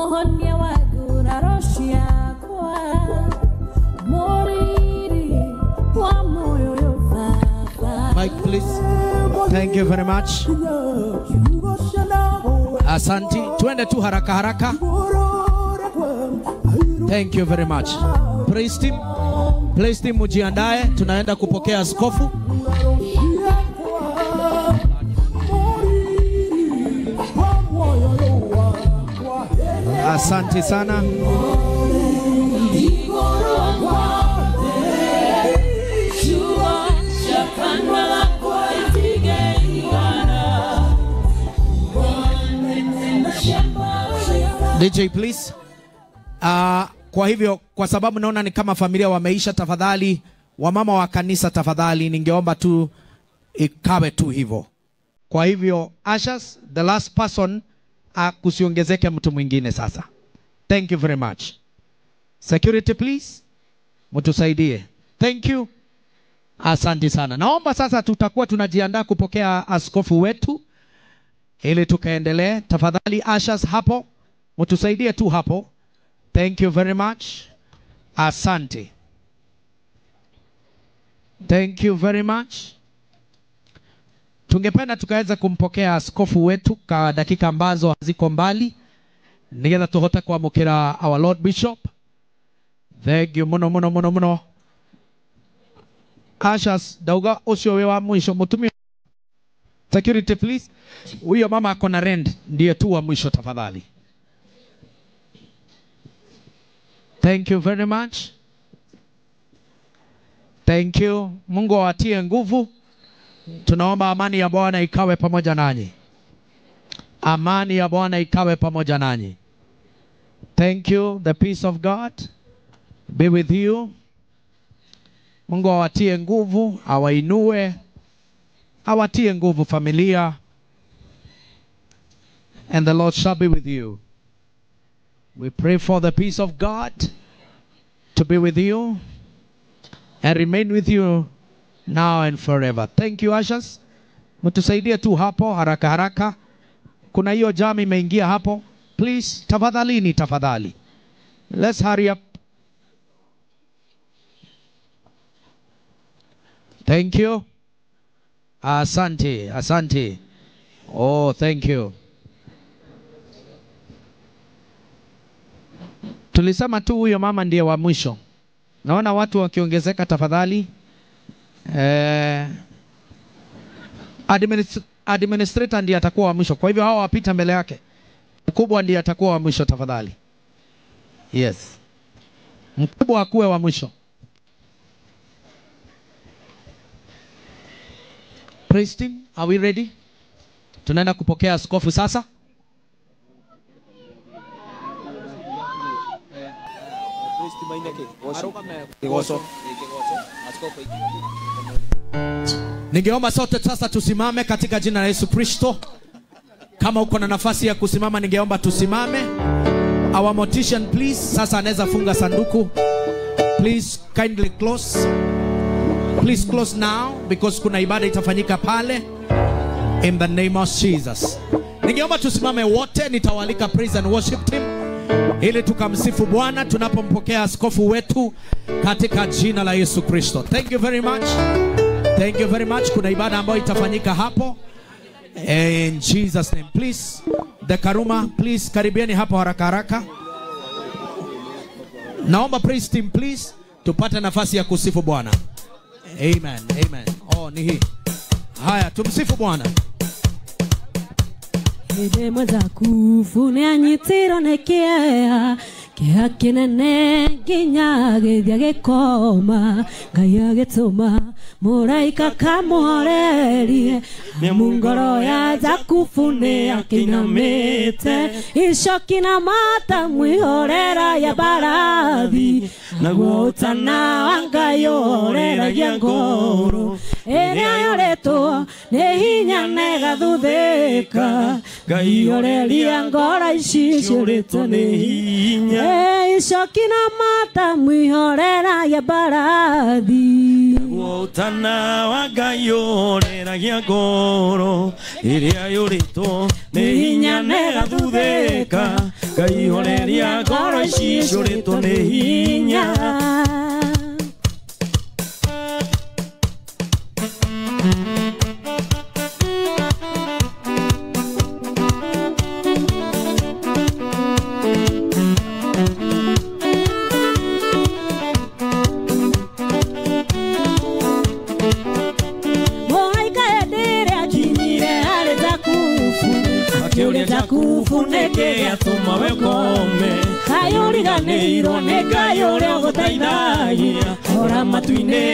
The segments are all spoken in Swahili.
Muhonia wa nguraro ciakwa Mũriri wa moyo ũyũ Baba. Mike, please. Thank you very much. Asanti. Tuende tu haraka haraka. Thank you very much. Praise team. Praise team, mujiandae, tunaenda kupokea askofu. Asante sana. DJ please. Kwa hivyo, kwa sababu naona ni kama familia wameisha, tafadhali wamama wa kanisa, tafadhali ningeomba tu ikawe tu hivyo. Kwa hivyo ushers, the last person, kusiongezeke mtu mwingine sasa. Thank you very much. Security please, mtusaidie. Thank you. Asante sana. Naomba sasa tutakuwa tunajiandaa kupokea askofu wetu ili tukaendelee. Tafadhali ushers hapo, mtusaidie tu hapo. Thank you very much. Asante. Thank you very much. Tungependa tukaweza kumpokea askofu wetu kwa dakika ambazo haziko mbali. Nigetha tuhote kuamukira our Lord Bishop. Thank you muno muno muno muno. Ushers, dauga ucio we wa mwisho mutumia. Security please. Huyo mama ako na rent ndiye tu wa mwisho tafadhali. Thank you very much. Thank you. Mungu awatie nguvu. Tunaomba amani ya Bwana ikawe pamoja nanyi. Amani ya Bwana ikawe pamoja nanyi. Thank you. The peace of God be with you. Mungu awatie nguvu, awainue, awatie nguvu familia. And the Lord shall be with you. We pray for the peace of God to be with you and remain with you now and forever. Thank you, ushers. Mtusaidie tu hapo haraka haraka. Kuna hiyo jam imeingia hapo. Please, tafadhalini, tafadhali. Let's hurry up. Thank you. Asante, asante. Oh, thank you. Tulisema tu huyo mama ndiye wa mwisho. Naona watu wakiongezeka, tafadhali. Administrator ndiye atakuwa wa mwisho. Kwa hivyo hao wapita mbele yake. Mkubwa ndiye atakuwa wa mwisho tafadhali. Yes. Mkubwa akuwe wa mwisho. Praise team, are we ready? Tunaenda kupokea askofu sasa. Ningeomba sote sasa tusimame katika jina la Yesu Kristo. Kama uko na nafasi ya kusimama, ningeomba tusimame. Our mortician please, sasa anaweza funga sanduku. Please kindly close. Please close now because kuna ibada itafanyika pale. In the name of Jesus. Ningeomba tusimame wote, nitawalika praise and worship team ili tukamsifu Bwana tunapompokea askofu wetu katika jina la Yesu Kristo. Thank you very much. Thank you very much. Kuna ibada ambayo itafanyika hapo. In Jesus name. Please, the Karuma, please karibieni hapo haraka haraka. Naomba praise team please tupate nafasi ya kusifu Bwana. Amen. Amen. Oh, ni hii. Haya, tumsifu Bwana. Hede mwenzaku nĩanyitirwo nĩ kĩeha kĩeha kĩnene nginya agĩthiĩ agĩkoma Ngai agĩtũma mũraika kamũhorerie amu ngoro ya Jakubu nĩakĩinamĩte icoki na mata mwĩhorera ya mbarathi naguo ũtana wa Ngai ũhoreragia ngoro ĩrĩa yoretwo nĩ hinya na ĩgathuthĩka Ngai horeria ngoro ici ciũrĩtwo nĩ hinya icoki na mata mwĩhorera ya mbarathi naguo ũtana wa Ngai ũhoreragia ngoro ĩrĩa yũrĩtwo nĩ hinya na ĩgathuthĩka Ngai horeria ngoro ici icũrĩtwo nĩ hinya. Jakufu nĩkĩ gĩatũma we ũkome kaĩ ũriganĩirwo nĩ Ngai ũrĩa ũgũteithagia ora matu-inĩ.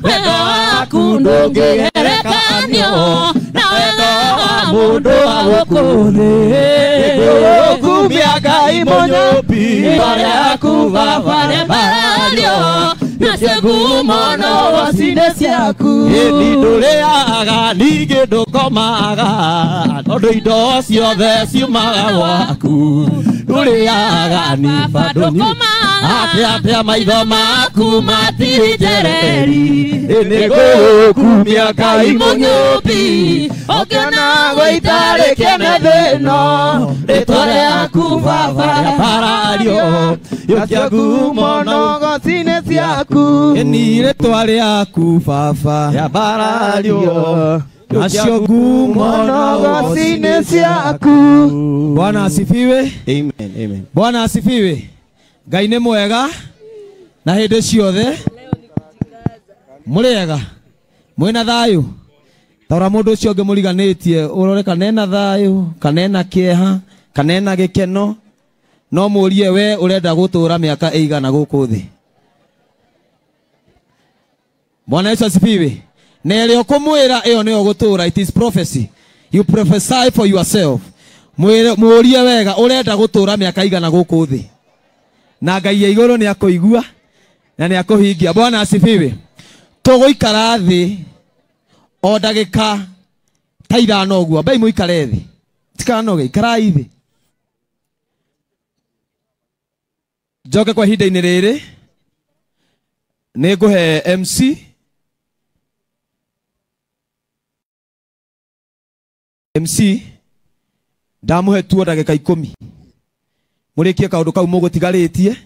Wendo waku ndũngĩgerekanio na wendo wa mũndũ wa gũkũ thĩ. Nĩngũgũkumia Ngai mũnyũmbi mbere yaku Baba rĩambarario nacio ngumo no ngooci-inĩ ciaku. Ĩni ndũrĩaga ningĩ ndũkomaga tondũ indo ciothe ciumaga gwaku. Ndũrĩaga ni baba ndũkomaga atĩa maitho maku matirĩ njereri. Nĩngũgũkumia Ngai mũnyũmbi ũkĩona gũitarĩ kĩene thĩ ĩno rĩtwa rĩaku Baba rĩambarario nacio ngumo no ngooci-inĩ ciaku. Ĩni rĩtwa rĩaku Baba rĩambarario nacio ngumo no ngooci-inĩ ciaku. Bwana asifiwe. Amen, amen. Bwana asifiwe. Ngai nĩ mwega na hĩndĩ ciothe. Mũrĩega mwĩna thayũ. Taũra mũndũ ũcio ũngĩ mũriganĩtie ũrore kana ena thayũ kana ena kĩeha kana ena gĩkeno, no mũrie we ũrenda gũtũra mĩaka ĩigana gũkũ thĩ. Bwana Yesu asifiwe. Na ĩrĩa ũkũmwĩra ĩyo nĩyo gũtũra. It is prophecy. You prophesy for yourself. Mũrie wega ũrenda gũtũra mĩaka igana gũkũ thĩ. Na Ngai ya igũrũ nĩ akũigua na nĩ akũhingia. Bwana asifiwe. Tũgũikara thĩ o ndagĩka ta ithano ũguo. Ambai mũikare thĩ. Tikanoge, ikarai thĩ. Njoke kwa ihinda-inĩ rĩrĩ Nĩngũhe MC MC ndamũhe tuo ndagĩka 10 mũrĩkie kaũndũ kau mũgũtigarĩtie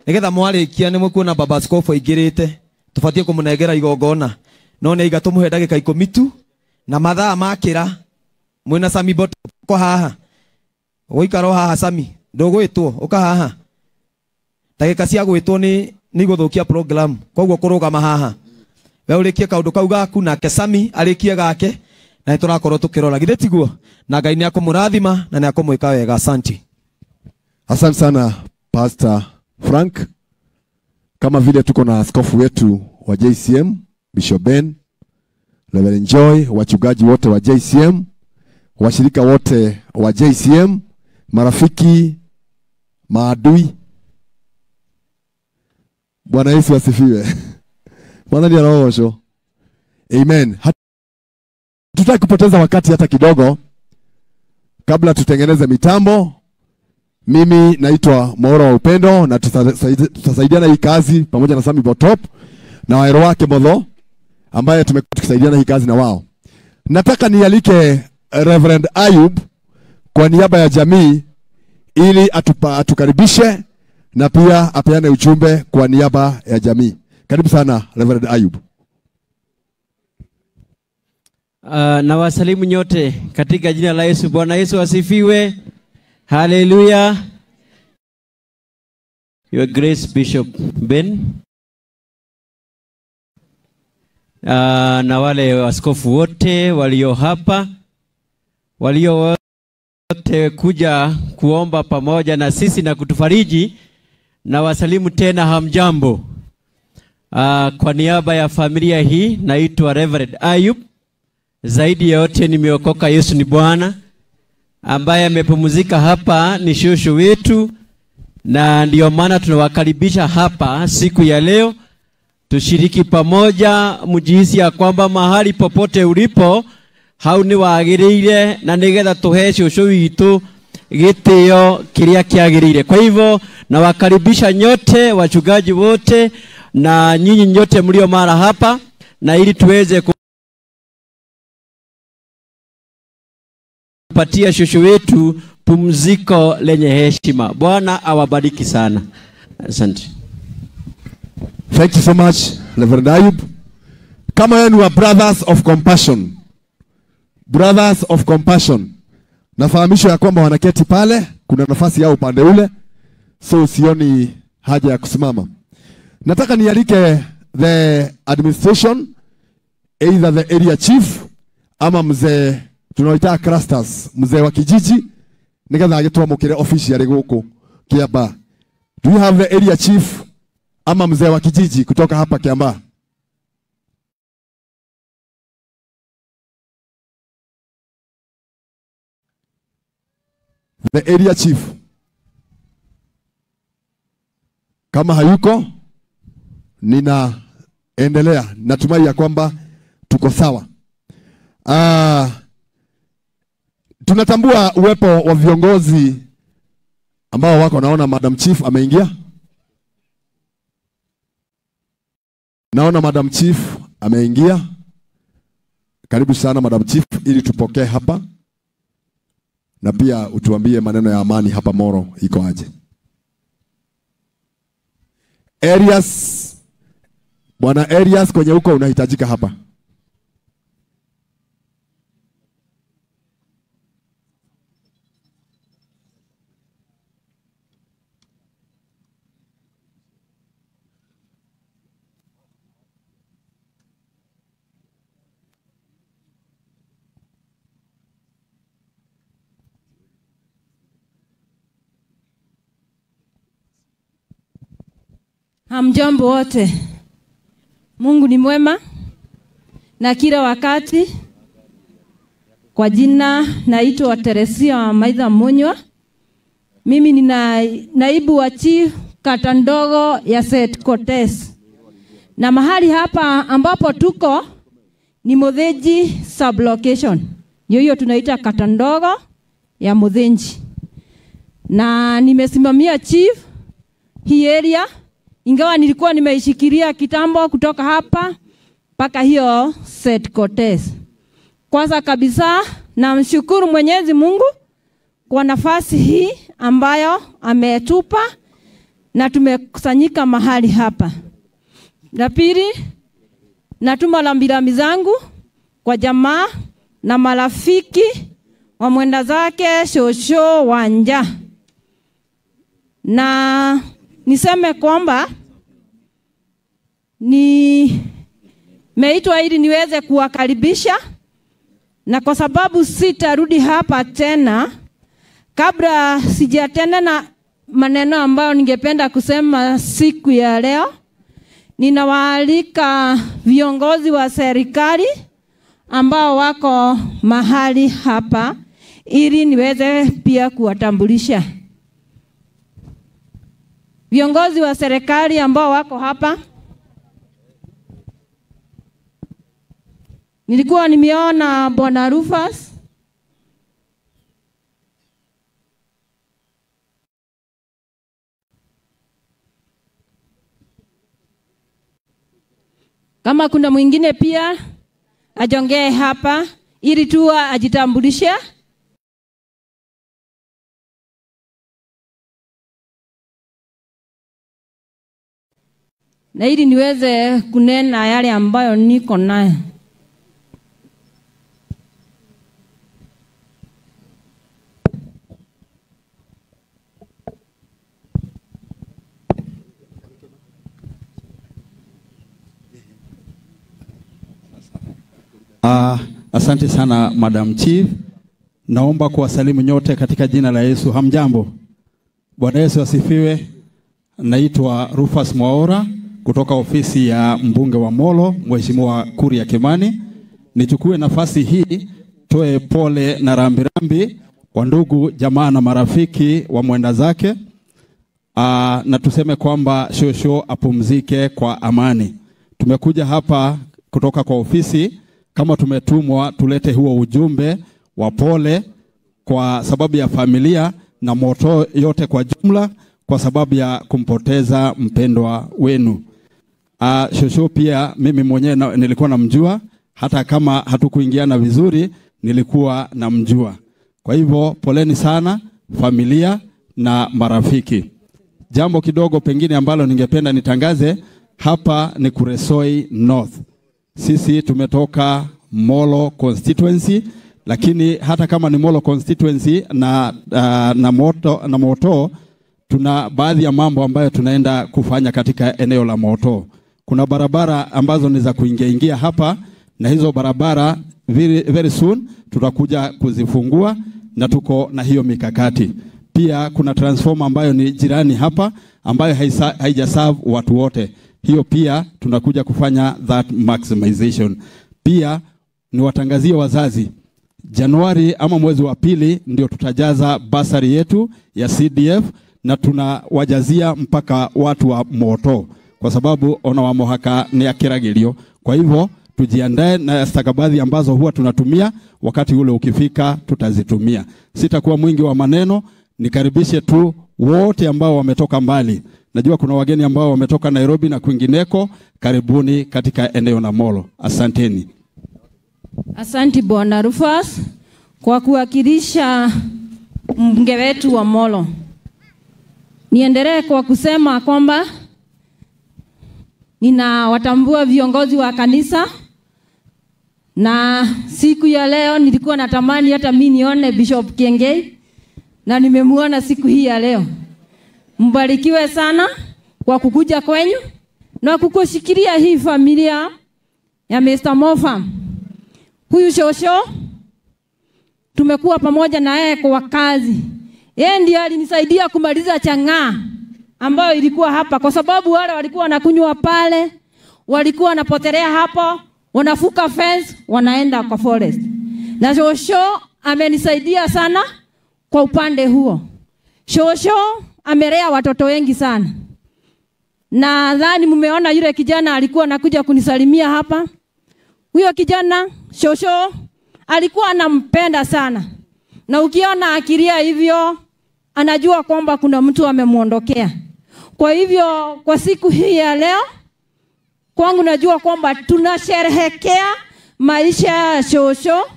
nĩgetha mwarĩkia nĩ mũkuona baba askofu aingĩrĩte tũbatiĩ kũmũnengera igongona no nĩ aiga tũmũhe ndagĩka 10 tu na mathaa makĩra mwĩna Sami Botoko haha ũgũikara o haha Sami ndũgwĩtwo ũka haha ndagĩka cia gwĩtwo nĩ igũthũkia program koguo kũrũgama haha we ũrĩkie kaũndũ kau gaku nake Sami arĩkie gake na nĩtũrakorwo tũkĩrora githĩ tiguo na Ngai nĩakũmũrathima na nĩakũmwĩka wega. Asante. Asante sana Pastor Frank. Kama vile tuko na askofu wetu wa JCM Bishop Ben, Reverend Joy, wachungaji wote wa JCM, washirika wote wa JCM, marafiki, maadui. Bwana Yesu asifiwe. Bwana ndiye anaosho. Amen. Hatutaki kupoteza wakati hata kidogo. Kabla tutengeneze mitambo, mimi naitwa Moro wa Upendo na tutasaidiana hii kazi pamoja na Sami Botop na waero wake Modho ambaye tumekuwa tukisaidiana hii kazi na wao. Nataka nialike Reverend Ayub kwa niaba ya jamii ili atukaribishe na pia apeane ujumbe kwa niaba ya jamii. Karibu sana Reverend Ayub. Na wasalimu nyote katika jina la Yesu. Bwana Yesu asifiwe. Hallelujah. Your Grace Bishop Ben, na wale waskofu wote walio hapa, walio wote kuja kuomba pamoja na sisi na kutufariji, na wasalimu tena hamjambo. Kwa niaba ya familia hii naitwa Reverend Ayub. Zaidi ya yote nimeokoka, Yesu ni Bwana. Ambaye amepumzika hapa ni shosho wetu, na ndio maana tunawakaribisha hapa siku ya leo tushiriki pamoja, mjihisi ya kwamba mahali popote ulipo hau ni wagiriire na nigetha tuhe shosho witu gitio kiria kiagiriire. Kwa hivyo nawakaribisha nyote, wachungaji wote na nyinyi nyote mlio mara hapa, na ili tuweze kupatia shosho wetu pumziko lenye heshima. Bwana awabariki sana. Asante. Thank you so much Reverend Ayub. Kama yenu wa Brothers of Compassion. Brothers of Compassion. Nafahamishwa ya kwamba wanaketi pale, kuna nafasi yao upande ule. So sioni haja ya kusimama. Nataka nialike the administration, either the area chief ama mzee tunaoita clusters, mzee wa kijiji nigetha agitwamukire officially guku Kiambaa. Do you have the area chief ama mzee wa kijiji kutoka hapa Kiambaa? The area chief. Kama hayuko, ninaendelea. Natumai ya kwamba tuko sawa. Tunatambua uwepo wa viongozi ambao wako. Naona Madam Chief ameingia. Naona Madam Chief ameingia. Karibu sana Madam Chief ili tupokee hapa. Na pia utuambie maneno ya amani hapa Moro iko aje. Arias, Bwana Arias kwenye huko unahitajika hapa. Hamjambo wote. Mungu ni mwema na kila wakati. Kwa jina naitwa Teresia Maitha Munywa. Mimi ni naibu wa chief kata ndogo ya St. Cortez. Na mahali hapa ambapo tuko ni Muthinji sublocation. Ndio hiyo tunaita kata ndogo ya Muthinji. Na nimesimamia chief hii area ingawa nilikuwa nimeishikilia kitambo kutoka hapa mpaka hiyo St. Cortez. Kwanza kabisa namshukuru Mwenyezi Mungu kwa nafasi hii ambayo ametupa na tumekusanyika mahali hapa. La pili, natuma rambirambi zangu kwa jamaa na marafiki wa mwenda zake Shosho Wanja. Na niseme kwamba nimeitwa ili niweze kuwakaribisha, na kwa sababu sitarudi hapa tena kabla sijatenda na maneno ambayo ningependa kusema siku ya leo, ninawaalika viongozi wa serikali ambao wako mahali hapa ili niweze pia kuwatambulisha. Viongozi wa serikali ambao wako hapa, nilikuwa nimeona Bwana Rufus, kama kuna mwingine pia ajongee hapa ili tu ajitambulishe. Na ili niweze kunena yale ambayo niko nayo. Asante sana Madam Chief. Naomba kuwasalimu nyote katika jina la Yesu. Hamjambo? Bwana Yesu asifiwe. Naitwa Rufus Mwaora kutoka ofisi ya mbunge wa Molo, Mheshimiwa Kuria Kimani. Nichukue nafasi hii toe pole na rambirambi kwa ndugu jamaa na marafiki wa mwenda zake. Na tuseme kwamba Shosho apumzike kwa amani. Tumekuja hapa kutoka kwa ofisi kama tumetumwa tulete huo ujumbe wa pole kwa sababu ya familia na moto yote kwa jumla, kwa sababu ya kumpoteza mpendwa wenu. Shosho pia mimi mwenyewe nilikuwa namjua, hata kama hatukuingiana vizuri nilikuwa namjua. Kwa hivyo poleni sana familia na marafiki. Jambo kidogo pengine ambalo ningependa nitangaze hapa ni Kuresoi North. Sisi tumetoka Molo constituency, lakini hata kama ni Molo constituency na Moto, tuna baadhi ya mambo ambayo tunaenda kufanya katika eneo la Moto. Kuna barabara ambazo ni za kuingia ingia hapa, na hizo barabara very, very soon tutakuja kuzifungua na tuko na hiyo mikakati. Pia kuna transformer ambayo ni jirani hapa ambayo haijaserve watu wote. Hiyo pia tunakuja kufanya that maximization. Pia niwatangazie wazazi, Januari ama mwezi wa pili ndio tutajaza basari yetu ya CDF, na tunawajazia mpaka watu wa Moto, kwa sababu ona wa mohaka ni akiragilio. Kwa hivyo tujiandae na stakabadhi ambazo huwa tunatumia, wakati ule ukifika tutazitumia. Sitakuwa mwingi wa maneno, nikaribishe tu wote ambao wametoka mbali. Najua kuna wageni ambao wametoka Nairobi na kwingineko. Karibuni katika eneo la Molo. Asanteni. Asante Bwana Rufus kwa kuwakilisha mbunge wetu wa Molo. Niendelee kwa kusema kwamba ninawatambua viongozi wa kanisa, na siku ya leo nilikuwa natamani hata mimi nione Bishop Kiengei, na nimemuona siku hii ya leo. Mbarikiwe sana kwa kukuja kwenyu na kukushikilia hii familia ya Mr. Mofam. Huyu Shosho tumekuwa pamoja na yeye kwa kazi. Yeye ndiye alinisaidia kumaliza chang'aa ambayo ilikuwa hapa, kwa sababu wale walikuwa wanakunywa pale, walikuwa wanapotelea hapo, wanafuka fence, wanaenda kwa forest. Na Shosho amenisaidia sana kwa upande huo. Shosho amelea watoto wengi sana. Nadhani mmeona yule kijana alikuwa anakuja kunisalimia hapa. Huyo kijana Shosho alikuwa anampenda sana. Na ukiona akilia hivyo, anajua kwamba kuna mtu amemuondokea. Kwa hivyo kwa siku hii ya leo kwangu najua kwamba tunasherehekea maisha ya shosho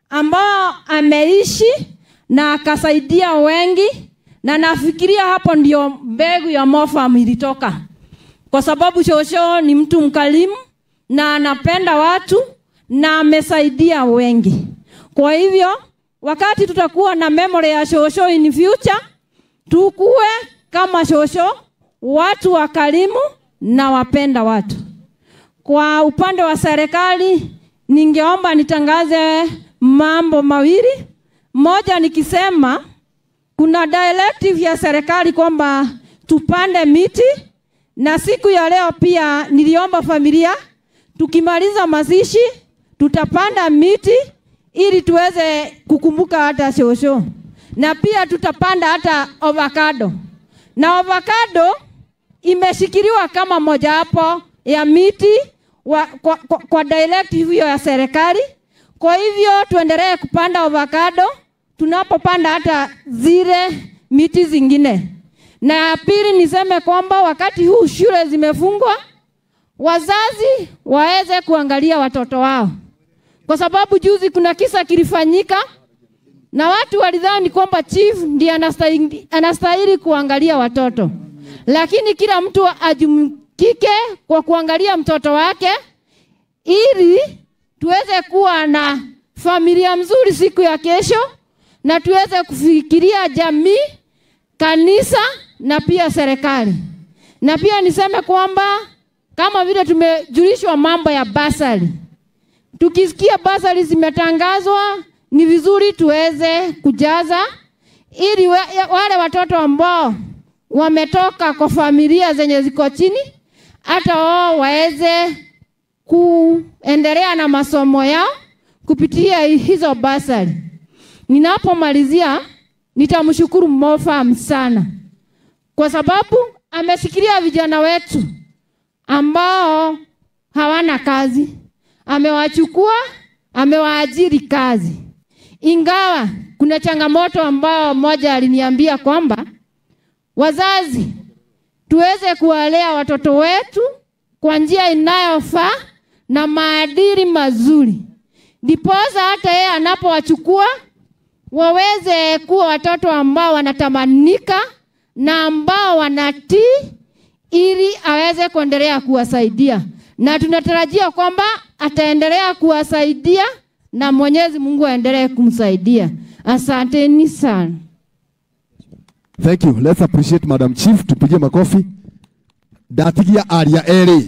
ambao ameishi na akasaidia wengi, na nafikiria hapo ndio mbegu ya Mofarm ilitoka. Kwa sababu shosho ni mtu mkarimu na anapenda watu na amesaidia wengi. Kwa hivyo wakati tutakuwa na memory ya shosho in future, tukue kama shosho, watu wakarimu na wapenda watu. Kwa upande wa serikali ningeomba nitangaze mambo mawili. Moja nikisema kuna directive ya serikali kwamba tupande miti, na siku ya leo pia niliomba familia tukimaliza mazishi tutapanda miti ili tuweze kukumbuka hata shosho. Na pia tutapanda hata avocado. Na avocado imeshikiliwa kama mojawapo ya miti kwa directive hiyo ya serikali. Kwa hivyo tuendelee kupanda avocado tunapopanda hata zile miti zingine. Na pili niseme kwamba wakati huu shule zimefungwa, wazazi waweze kuangalia watoto wao. Kwa sababu juzi kuna kisa kilifanyika na watu walidhani kwamba chief ndiye anastahili kuangalia watoto. Lakini kila mtu ajumkike kwa kuangalia mtoto wake ili tuweze kuwa na familia mzuri siku ya kesho, na tuweze kufikiria jamii, kanisa na pia serikali. Na pia niseme kwamba kama vile tumejulishwa mambo ya basari, tukisikia basari zimetangazwa ni vizuri tuweze kujaza ili wale watoto ambao wametoka kwa familia zenye ziko chini hata wao waweze kuendelea na masomo yao kupitia hizo basari. Ninapomalizia nitamshukuru Mofarm sana kwa sababu ameshikilia vijana wetu ambao hawana kazi. Amewachukua, amewaajiri kazi. Ingawa kuna changamoto ambao mmoja aliniambia kwamba wazazi tuweze kuwalea watoto wetu kwa njia inayofaa na maadili mazuri, ndiposa hata yeye anapowachukua waweze kuwa watoto ambao wanatamanika na ambao wanatii, ili aweze kuendelea kuwasaidia. Na tunatarajia kwamba ataendelea kuwasaidia na Mwenyezi Mungu aendelee kumsaidia. Asanteni sana. Thank you. Let's appreciate Madam Chief. Tupige makofi. Datigia aria eri.